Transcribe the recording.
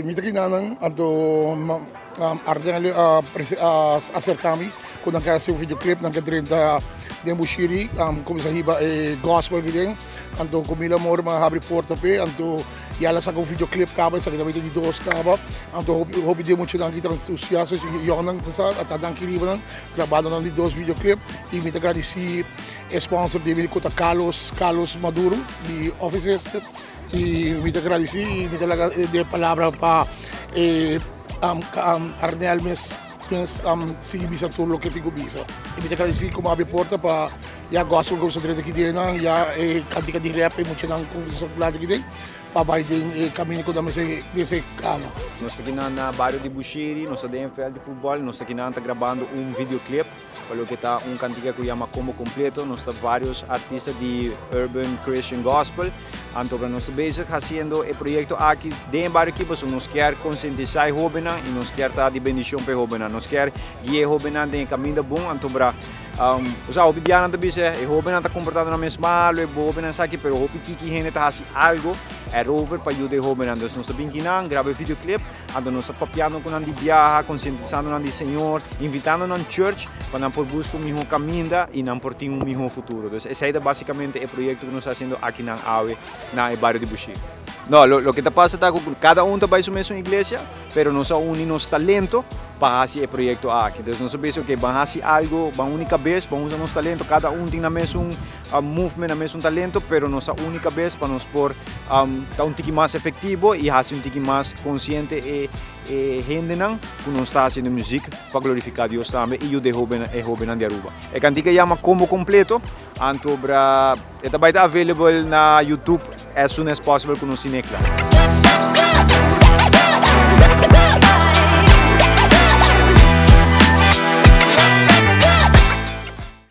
Mi ta kina nan anto Arden a acerca mi cu nan ke haci un videoclip, nan ke drenta den Bushiri cuminsa hiba e gospel aki den, anto cu mil amor mi a habri porta p'e, anto ya el a saca un videoclip caba, esaki ta bay ta di dos caba, anto hopi hopi di e muchanan aki ta entusiasta, yònnan ta sa ta nan aki riba nan grabando nan di dos videoclip y mi ta gradici e sponsor di mi cu ta Carlos Carlos Maduro di Offices. Y mi ta gradici y mi ta laga de palabra pa e Arnel mes mes sigui bisa tur loke tin ku bisa. Y mi ta gradici ku mi porta pa ya gospel ku sa drenta aki den nan, ya e kantika di rap e muchanan ku sa planta aki den pa bai den e kaminda ku nan mester mester kana. Nos ta kinan na bario di Bushiri, nos ta den e veld di futbol, nos ta kinan ta grabando un videoclip. Pa loke ta un kantika ku yama Kombo Kompleto, nos ta varios artista di Urban Christian Gospel. Anto nos ta bezig hasiendo e proyekto aki den e bario aki pasobra nos kier konsientisá e hóbennan i nos kier ta di bendishon pa e hóbennan. Nos kier guia e hóbennan den e kaminda bon. Anto bra, osea hopi biaha nan ta bisa e hóbennan ta komportando nan mes malu, e hóbennan esaki, pero hopi tiki hende ta hasi algu erover pa yuda e hóbennan. Dus nos ta bin kinan, graba e videoclip. Anto nos ta papiando ku nan di biaha, konsientisando nan di Señor, invitando nan church pa nan por buska un mihó kaminda i nan por tin un mihó futuro. Dus esei ta basikamente e proyekto ku nos ta hasiendo akinan awe na e bario di Bushiri. No, loke ta pasa ta ku kada un ta bai su mesun iglesia, pero nos a uni nos talento pa hasi e proyekto aki. Dus nos a bisa, ok, ban hasi algu, ban uni kabes, ban usa nos talento, kada un tin nan mesun movement, nan mesun talento, pero nos a uni kabes pa nos por ta un tiki mas efectivo y haci un tiki mas consciente e e hendenan cu nos ta haciendo muziek pa glorifica Dios tambe y yuda e hobennan e hobennan di Aruba. E cantica yama Combo Completo, anto bra e ta bay ta available na YouTube as soon as possible cu nos tin e cla.